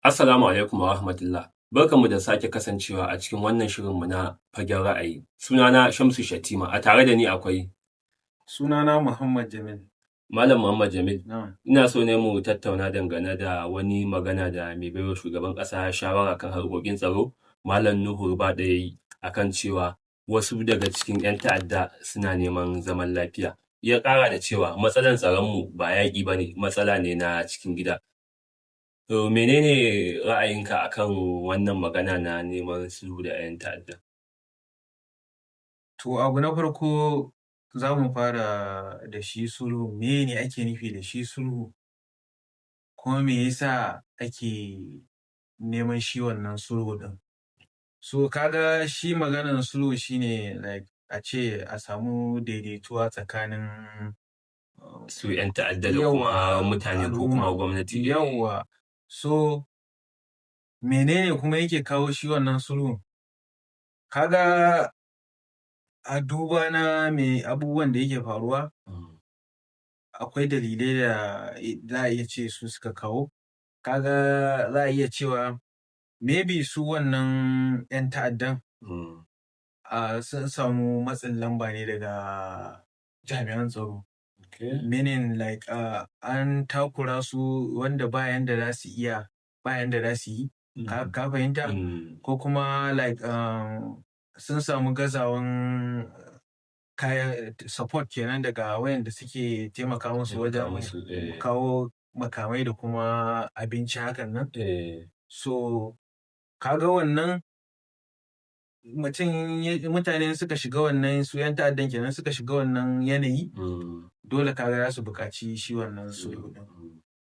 Assalamu alaikum wa rahmatullah. Barkanmu da sake kasancewa a cikin wannan shirinmu na Fagen Ra'ayi. Sunana Shamsu Shatima, a tare da ni akwai Sunana Muhammad Jamil. Malam Muhammad Jamil. Na'am. Ina so ne mu tattauna dangane da wani magana da mai baiwa shugaban ƙasa shawara kan harkokin tsaro, Malam Nuhu Ribadu, ya yi akan cewa wasu daga cikin 'yan ta'adda suna neman zaman lafiya. Ya ƙara da cewa matsalar tsaronmu ba yaƙi ba ne, matsala ne na cikin gida. To, menene ra'ayinka akan wannan magana na neman sulhu da 'yan ta'adda? To, abu na farko za mu fara da shi sulhu. Meye ne ake nufi da shi sulhu? Kuma me yasa ake neman shi wannan sulhu ɗin? So ka ga shi maganan sulhu shi ne like a ce a samu daidaituwa tsakanin su 'yan ta'adda da kuma mutane ko kuma al'umma. gwamnati. Yawwa. So menene kuma yake kawo shi wannan sulhun? Ka ga a duba na me abubuwan da yake faruwa, akwai dalilai da za a iya ce su suka kawo. Ka ga za a iya cewa maybe su wannan 'yan ta'addan sun samu matsin lamba ne daga jami'an tsaro. Meaning like an takura su wanda ba yanda za su iya, ba yanda za su yi. Ka fahimta? Mm. Ko kuma like sun samu gazawan kayan support kenan daga wayanda suke taimaka musu Taimaka wajen musu, eh. kawo makamai da kuma abinci hakan nan. So ka ga wannan mutum, mutane suka shiga wannan, su 'yan ta'addan kenan suka shiga wannan yanayi, dole ka ga za su buƙaci shi wannan sulhu ɗin.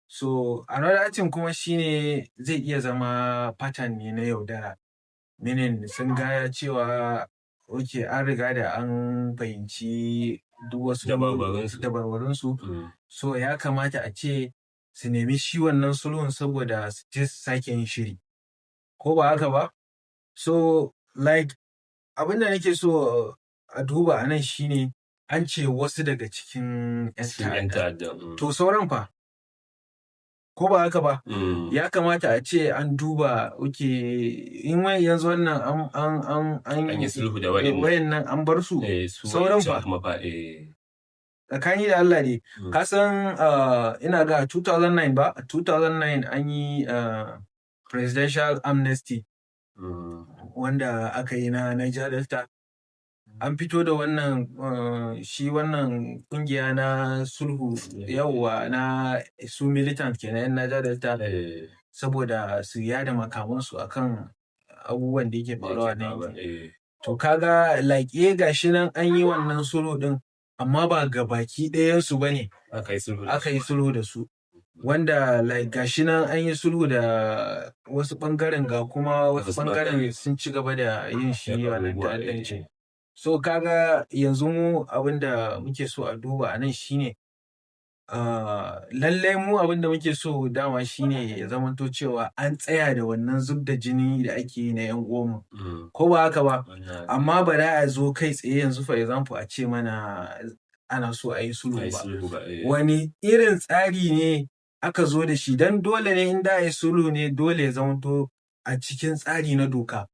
So another thing kuma shine zai iya zama pattern ne na yaudara. Meaning sun ga cewa okay, an riga da an fahimci duk wasu dabarbarunsu. Dabarbarunsu. So ya kamata a ce su nemi shi wannan sulhun saboda su je su sake yin shiri. Ko ba haka ba? So like abin da nake so a duba a nan shine an ce wasu daga cikin 'yan su 'yan ta'adda. ta'adda. To, sauran fa? Ko ba haka ba? Mm. Ya kamata a ce an duba, okay, in wai yanzu wannan an An yi sulhu da wa'innan. Wayannan an bar su. Eh, su Sauran wa'incan fa? kuma fa, eh. Tsakani da Allah ne. Ka san ina ga 2009 ba? 2009 an yi presidential amnesty wanda aka yi na Niger Delta. An fito da wannan shi wannan kungiya na sulhu, yawwa, na su militant kenan, 'yan Niger Delta, saboda su yada makamansu akan abubuwan da yake Da faruwa yake na faruwa, yankin. To, kaga like gashi nan an yi wannan sulhu din, amma ba ga baki ɗayansu ba ne aka yi sulhu da aka yi su. Sulhu da su. Wanda like gashi nan an yi sulhu da wasu ɓangaren, ga kuma wasu wasu ɓangaren ɓangare. Sun ci gaba da yin shi yan wannan abubuwa, eh. ta'addanci. So kaga yanzu mu abin da muke so a duba a nan shine lallai mu abin da muke so dama shine ya zamanto cewa an tsaya da wannan zub da jini da ake yi na 'yan uwanmu. Ko ba haka ba? Wannan Amma ba za a zo kai tsaye yanzu, for example, a ce mana ana so a yi sulhu a yi ba. Sulhu ba, eh. Wani irin tsari ne aka zo da shi? Don dole ne in da a yi sulhu ne, dole ya zamanto a cikin tsari na doka.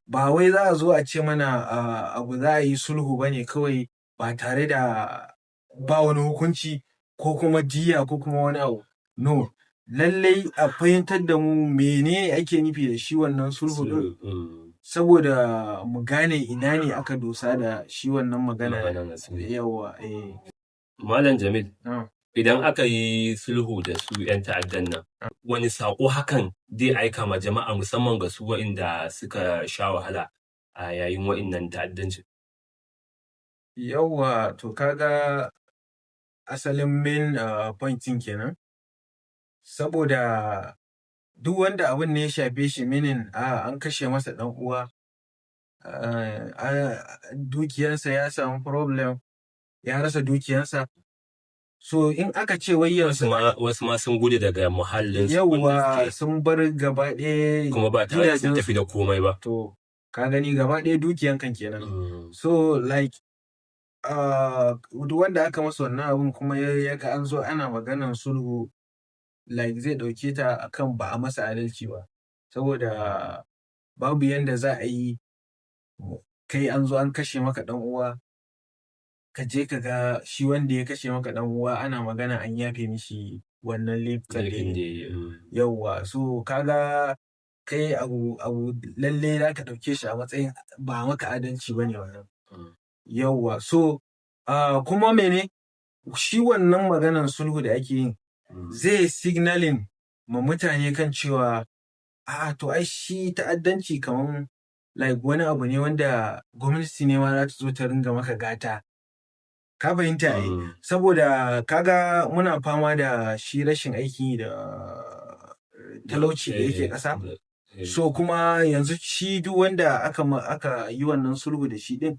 Ba wai za a zo a ce mana abu za a yi sulhu ba ne kawai ba tare da ba wani hukunci ko kuma diyya ko kuma wani abu. No, lallai a fahimtar da mu menene ake nufi da shi wannan sulhu ɗin Sulhu. saboda mu gane ina ne aka dosa da shi wannan magana. Magana na sulhu. Yawwa, eh. Malam Jamil, Na'am. idan aka yi sulhu da su 'yan ta'addan nan, wani saƙo hakan zai aika ma jama'a, musamman ga su wa'inda suka sha wahala a yayin wa'innan ta'addancin? Yawwa, to kaga asalin main point ɗin kenan. Saboda duk wanda abun ne ya shafe shi, meaning an kashe masa ɗan uwa, dukiyansa ya samu problem, ya rasa dukiyansa. So in aka ce wai Wasu yanzu ma sun gudu daga muhallinsu wanda Yawwa, suke sun bar gaba ɗaya kuma ba tare da sun gidajensu. Tafi da komai ba. To, ka gani gaba ɗaya dukiyan kan kenan. So like duk wanda aka masa wannan abun kuma ya ga an zo ana maganan sulhu Like zai ɗauke ta akan ba a masa adalci ba, saboda babu yanda za a yi kai an zo an kashe maka ɗan uwa, ka je ka ga shi wanda ya kashe maka ɗan uwa ana magana an yafe mishi wannan laifukan da Laifin ya da yi. ya yi. Yauwa, so kaga kai abu lalle za ka ɗauke shi a matsayin ba a maka adalci ba ne wannan. Yauwa, so kuma mene shi wannan maganan sulhu da ake yi zai signaling ma mutane kan cewa a'a, to ai shi ta'addanci kaman like wani abu ne wanda gwamnati ne ma za ta zo ta ringa maka gata. Ka fahimta ai? Saboda kaga muna fama da shi rashin aikin yi da talauci da yake ƙasa. So kuma yanzu shi duk wanda aka yi wannan sulhu da shi ɗin,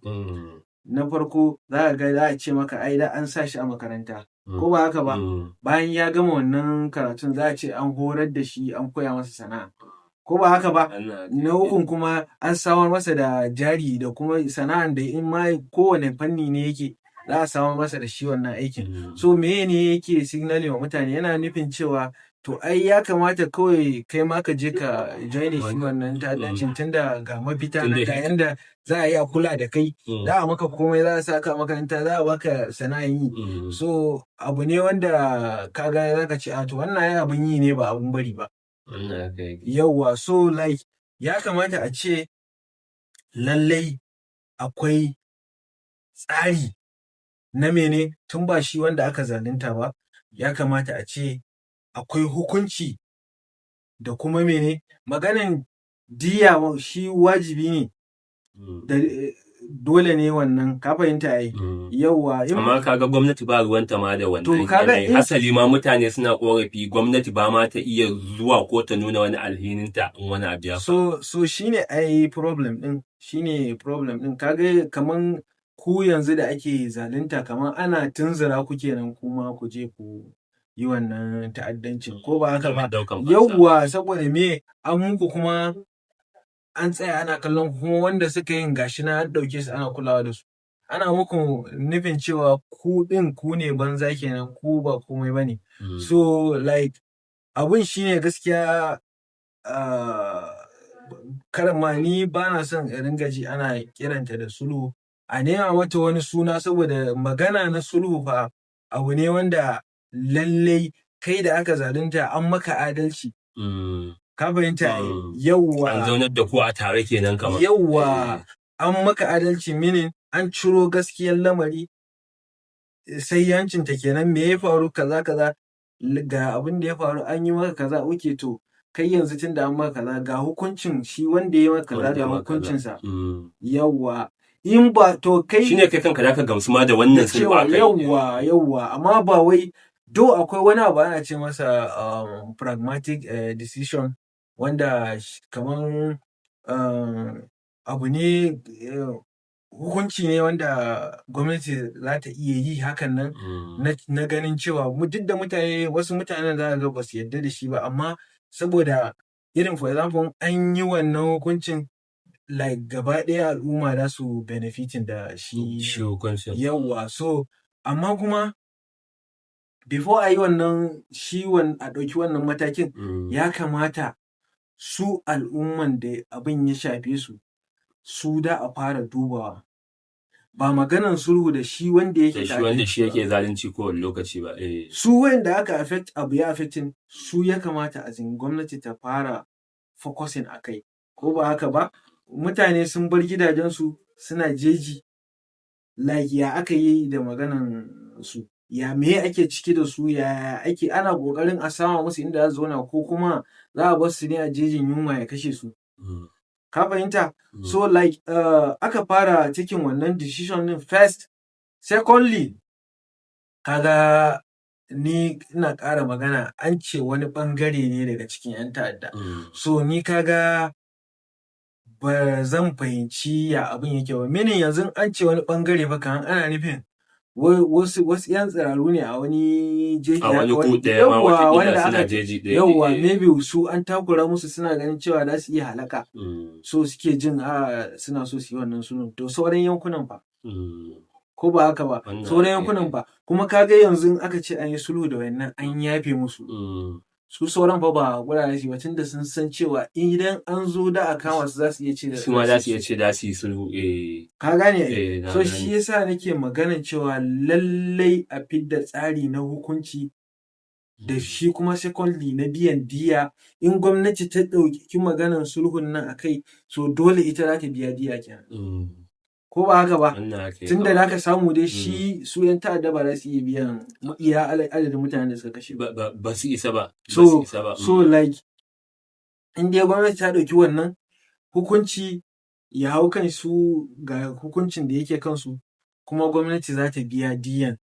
na farko za ka ga za a ce maka ai da an sa shi a makaranta. Ko ba haka ba? Bayan ya gama wannan karatun, za a ce an horar da shi, an koya masa sana'a. Ko ba haka ba? Na ukun kuma an samar masa da jari da kuma sana'an da in ma kowane fanni ne yake, za a samar masa da shi wannan aikin. So meye ne yake signaling wa mutane? Yana nufin cewa to ai ya kamata kawai kai ma ka je ka join shi wannan ta'addancin, tunda ga mafita nan, ga yanda za a yi a kula da kai, za a maka komai, za a sa ka a makaranta, za a baka sana'an yi. So abu ne wanda kaga za ka ce a to wannan ai abun yi ne, ba abun bari ba. Wannan haka yake. Yauwa, so like ya kamata a ce lallai akwai tsari na mene, tun ba shi wanda aka zalunta ba, ya kamata a ce akwai hukunci da kuma mene maganan diyya, shi wajibi ne da dole ne wannan, ka fahimta ai? Yauwa. Amma kaga gwamnati ba ruwanta ma da wannan To, kaga yanayin. Hasali ma mutane suna korafi gwamnati ba ma ta iya zuwa ko ta nuna wani alhininta in wani abu ya faru. So shine ai problem din, shine problem din. Kaga kaman ku yanzu da ake zalunta, kaman ana tunzura ku kenan kuma ku je ku yi wannan ta'addancin, ko ba haka ba? Daukan fansa. Yauwa, saboda me an muku kuma an tsaya ana kallon ku, kuma wanda suka yin gashi na an ɗauke su ana kulawa da su. Ana muku nufin cewa ku ɗin ku ne banza kenan, ku ba komai bane. So like abun shine gaskiya, kar ma ni ba na son in ringa ji ana kiranta da sulhu, a nema mata wani suna, saboda magana na sulhu fa abu ne wanda lallai kai da aka zalunta an maka adalci. Ka fahimta ai? Yauwa. An zaunar da ku a tare kenan kamar. Yauwa, an maka adalci, meaning an ciro gaskiyar lamari, sai yancinta kenan, me ya faru, kaza kaza, ga abin da ya faru, an yi maka kaza, okay, to kai yanzu tunda an maka kaza, ga hukuncin shi wanda ya maka kaza, Wanda ya ga maka kaza. hukuncinsa. Yauwa, in ba to kai Shine kai kanka zaka gamsu ma da wannan da sulhu cewa aka yi. Yauwa, amma ba wai do akwai wani abu ana ce masa pragmatic decision, wanda kaman abu ne, hukunci ne wanda gwamnati za ta iya yi hakan nan na ganin cewa duk da mutane, wasu mutanen za ka ga ba su yarda da shi ba, amma saboda irin, for example, an yi wannan hukuncin, like gaba ɗaya al'umma za su benefiting da shi. Shi hukuncin. Yauwa, so amma kuma before a yi wannan shi a ɗauki wannan matakin, ya kamata su al'umman da abin ya shafe su, su da a fara dubawa, ba maganan sulhu da shi wanda yake Da shi wanda shi ta'addanci ba. yake zalunci kowane lokaci ba. Eh. Su wanda aka affect, abu ya affecting su, ya kamata a gwamnati ta fara focusing a kai, ko ba haka ba? Mutane sun bar gidajensu suna jeji, like ya aka yi da maganan su, ya me ake ciki da su, ya ake ana kokarin a sama musu inda za su zauna, ko kuma za a bar su ne a jejin yunwa ya kashe su? Ka fahimta? So like aka fara cikin wannan decision din first. Secondly, kaga ni ina ƙara magana, an ce wani ɓangare ne daga cikin 'yan ta'adda. So ni kaga ba zan fahimci ya abin yake ba. Meaning yanzu an ce wani ɓangare fa, kamar ana nufin wasu 'yan tsiraru ne a wani jeji A wani haka, gu ɗaya ma yawwa, wataƙila wanda suna aka jeji ɗaya. Yawwa, maybe su an takura musu, suna ganin cewa za su iya halaka. So suke jin a suna so su yi wannan sulhun. To sauran yankunan fa? Ko ba haka ba? Wannan Sauran haka yankunan yake. fa? Kuma kaga yanzu in aka ce an yi sulhu da wannan, an yafe musu. Su sauran fa ba haƙura za su yi ba, tunda sun san cewa idan an zo da a kama su, za su iya ce Su ma za su iya ce za su yi sulhu, eh. Ka gane ai? Eh, na So gane. shi yasa nake maganan cewa lallai a fidda tsari na hukunci da shi, kuma secondly na biyan diya. In gwamnati ta ɗauki maganan sulhun nan a kai, so dole ita za ta biya diya kenan. Ko ba haka ba? Wannan haka yake. Tunda za ka samu dai shi su 'yan ta'adda ba za su iya biyan iya adadin mutanen da suka kashe ba. Ba su isa ba. Ba So su isa ba. So like, in dai gwamnati ta ɗauki wannan hukunci ya hau kan su, ga hukuncin da yake kansu, kuma gwamnati za ta biya diyan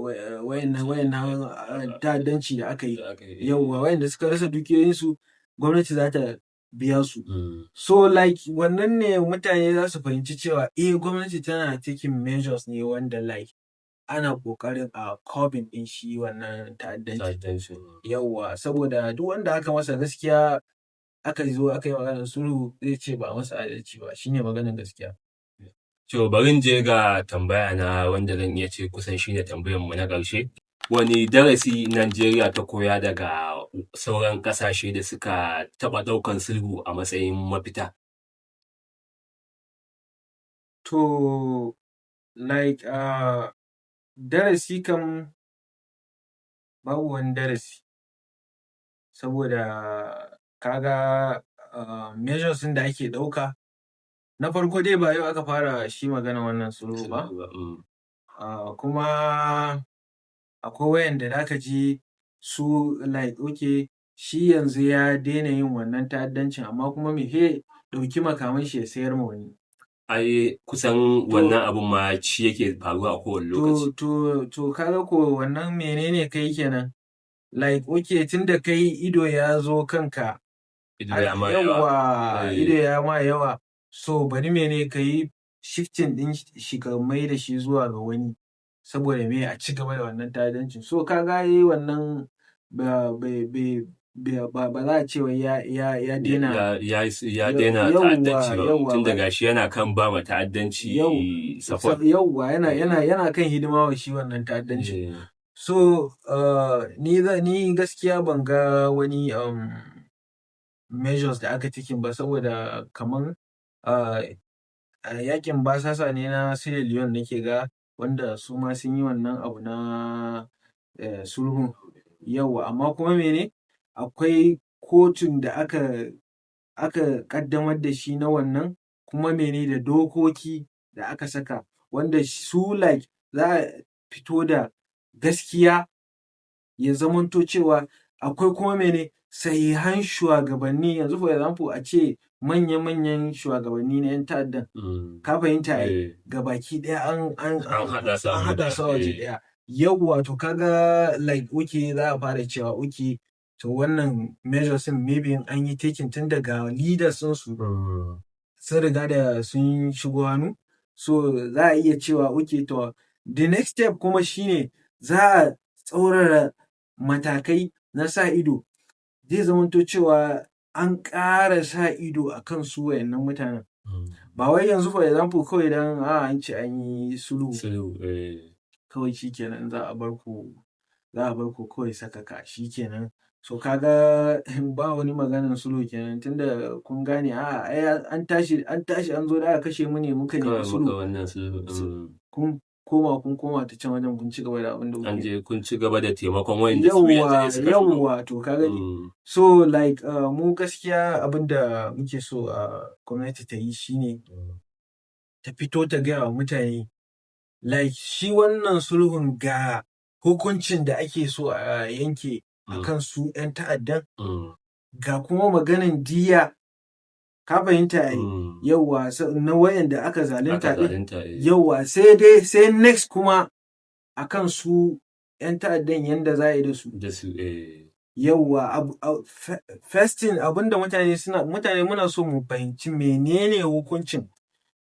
wayannan ta'addanci da aka yi. Da aka yi. Yauwa, wayanda suka rasa dukiyoyinsu, gwamnati za ta biya su. So like, wannan ne mutane za su fahimci cewa eh, gwamnati tana taking measures ne wanda like ana ƙoƙarin a curbing ɗin shi wannan ta'addanci. Ta'addanci. Yauwa, saboda duk wanda aka masa gaskiya, aka zo aka yi maganar sulhu, zai ce ba a masa adalci ba. Shine maganar gaskiya. To, bari in je ga tambaya na wanda zan iya ce kusan shine tambayar mu na ƙarshe. Wani darasi Najeriya ta koya daga sauran ƙasashe da suka taɓa ɗaukan sulhu a matsayin mafita? To, like, darasi kam babu wani darasi, saboda kaga measures ɗin da ake ɗauka na farko dai, ba yau aka fara shi maganar wannan sulhu ba. Kuma akwai wayanda zaka ji su like, okay, shi yanzu ya daina yin wannan ta'addancin, amma kuma me, sai ɗauki makaman shi ya sayar ma wani. Ai kusan wannan abun ma shi yake faruwa a kowane lokaci. To, kaga ko wannan menene kai kenan? Like, okay, tunda kai ido ya zo kanka, Ido ya ma yawa. Yawwa, ido ya ma yawa. So bari mene, ka yi shifting ɗin shi, ka mai da shi zuwa ga wani, saboda me, a ci gaba da wannan ta'addancin. So kaga ai wannan ba ba ba za a ce wai ya daina Ya daina ta'addanci ba, tun da gashi yana kan ba ma ta'addanci support. Yawwa, yana kan hidima wa shi wannan ta'addanci. So ni gaskiya ban ga wani measures da aka taking ba, saboda kaman yakin basasa ne na Sierra Leone nake ga wanda su ma sun yi wannan abu na sulhun. Yawwa, amma kuma mene, akwai kotun da aka ƙaddamar da shi na wannan, kuma mene, da dokoki da aka saka wanda su like za a fito da gaskiya, ya zamanto cewa akwai kuma mene, sahihan shuwagabanni. Yanzu for example, a ce manya-manyan shuwagabanni na 'yan ta'addan, ka fahimta ai, gabaki ɗaya an haɗa su a waje ɗaya. Yawwa, to kaga like, okay, za a fara cewa okay, to wannan measures ɗin maybe in an yi taking, tun daga leaders ɗinsu sun riga da sun shigo hannu, so za a iya cewa okay, to the next step kuma shine za a tsaurara matakai na sa ido, zai zamanto cewa an ƙara sa ido a kan su wayannan mutanen. Ba wai yanzu for example kawai dan an ce an yi sulhu, Sulhu, eh. kawai shikenan za a bar ku kawai sakaka shikenan. So kaga ba wani maganan sulhu kenan, tunda kun gane a'a, ai an tashi an zo da aka kashe mu ne muka nemi Kawai muka sulhu. wannan sulhu. Kun koma ta can wajen, kun ci gaba da abin da An kuke. je kun ci gaba da taimakon wayanda su yanzu ne suka shigo. Yawwa, to ka gani. So like, mu gaskiya abin da muke so gwamnati ta yi shine ta fito ta gaya wa mutane like shi wannan sulhun, ga hukuncin da ake so a yanke akan su 'yan ta'addan, ga kuma maganan diya, ka fahimta ai? Yawwa, na wayanda aka zalunta Aka din. zalunta, eh. Yawwa, sai dai sai next kuma akan su 'yan ta'addan, yanda za a yi da su. Da su, eh. Yawwa, first thing, abinda mutane muna so mu fahimci menene hukuncin,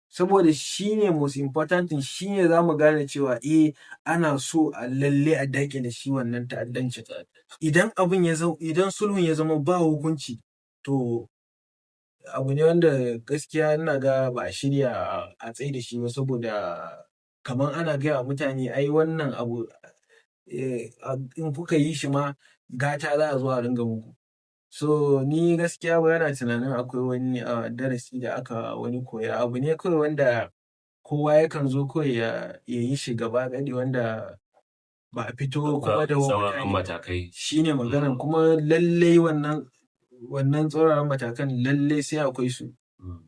saboda shi ne most important thing, shi ne za mu gane cewa eh, ana so a lalle a daƙile shi wannan ta'addancin. Idan sulhun ya zama ba hukunci, to abu ne wanda gaskiya ina ga ba a shirya a tsaida shi ba, saboda kaman ana gaya wa mutane ai wannan abu In kuka yi shi ma, gata za a zo a ringa muku. So ni gaskiya ba na tunanin akwai wani darasi da aka wani koya. Abu ne kawai wanda kowa yakan zo kawai ya yi shi gaba gaɗi, wanda ba a fito kuma da tsauraran matakai. Shi ne maganan. Kuma lallai wannan tsauraran matakan, lallai sai akwai su.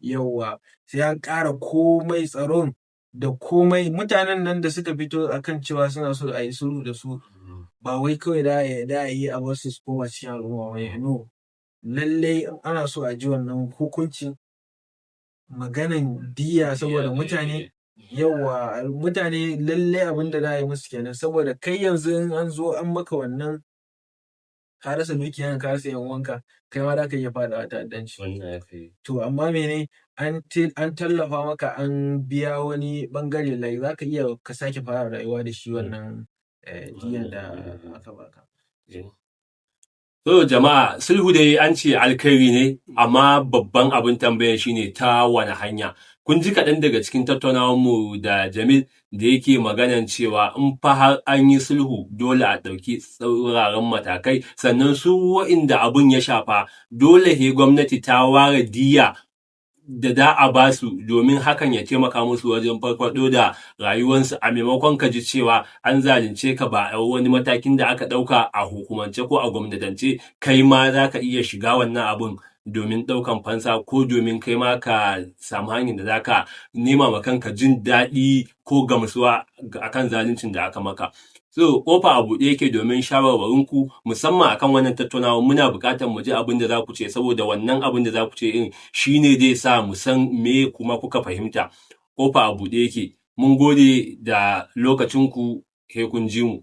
Yauwa, sai an ƙara komai, tsaron da komai. Mutanen nan da suka fito akan cewa suna so a yi sulhu da su, ba wai kawai da a yi a bar su su koma cikin al'umma ba. No, lallai ana so a ji wannan hukuncin, maganan diyya, saboda mutane, yauwa, mutane lallai abin da za a yi musu kenan. Saboda kai yanzu in an zo an maka wannan, ka rasa dukiyan, ka rasa yan uwanka, kai ma za ka iya faɗawa ta'addanci. To amma mene, an tallafa maka, an biya wani ɓangare, like za ka iya ka sake fara rayuwa da shi wannan diyyan da aka baka. So jama'a, sulhu dai an ce alkhairi ne, amma babban abin tambayan shine ta wani hanya. Kun ji kaɗan daga cikin tattaunawar mu da Jamil da yake maganan cewa in fa har an yi sulhu, dole a ɗauki tsauraran matakai, sannan su wa'inda abun ya shafa, dole he gwamnati ta ware diyya da za a ba su, domin hakan ya taimaka musu wajen farfaɗo da rayuwarsu, a maimakon ka ji cewa an zalunce ka, ba a wani matakin da aka ɗauka a hukumance ko a gwamnatance, kai ma za ka iya shiga wannan abun domin ɗaukan fansa, ko domin kai ma ka samu hanyar da za ka nema ma kanka jin daɗi ko gamsuwa akan zaluncin da aka maka. So ƙofa a buɗe yake domin shawarwarinku, musamman akan wannan tattaunawa. Muna buƙatar mu ji abin da za ku ce, saboda wannan abin da za ku ce ɗin shine zai sa mu san me kuma kuka fahimta. Ƙofa a buɗe yake. Mun gode da lokacinku, sai kun ji mu.